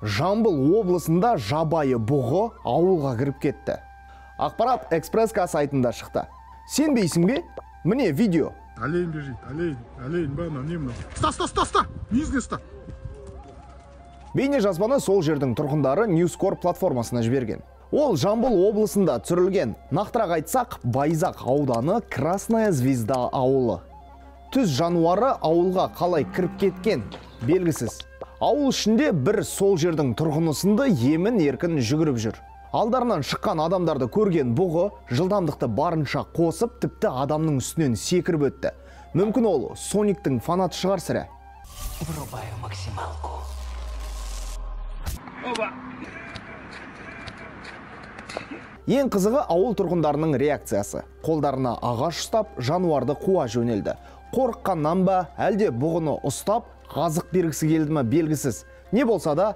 Жамбыл облысында жабайы бұғы ауылға кіріп кетті. Ақпарат Экспресс сайтында шықты. Сенбейсің бе? Міне видео. Олень бежит, олень, олень, бана, не мынау. Ста, ста, ста, ста, низне ста. Бейне жазбаны сол жердің тұрғындары Newscore платформасына жіберген. Ол Жамбыл облысында түсірілген. Нақтырақ айтсақ, Байзақ ауданы, Красная Звезда ауылы. Түз жануары ауылға қалай кіріп кеткен, белгісіз. Ауыл ішінде бір сол жердің тұрғыны сынды емін еркін жүгіріп жүр. Алдарынан шыққан адамдарды көрген бұғы жылдамдықты барынша қосып, тіпті адамның үстінен секіріп өтті. Мүмкін, ол Сониктің фанаты шығар сірә. Врубаю максималку. Оба! Ең қызығы — ауыл тұрғындарының реакциясы. Қолдарына ағаш ұстап, жануарды қуа жөнелді. Қорыққаннан ба, әлде бұғыны ұстап, азық бергісі келді ме, белгісіз. Не болса да,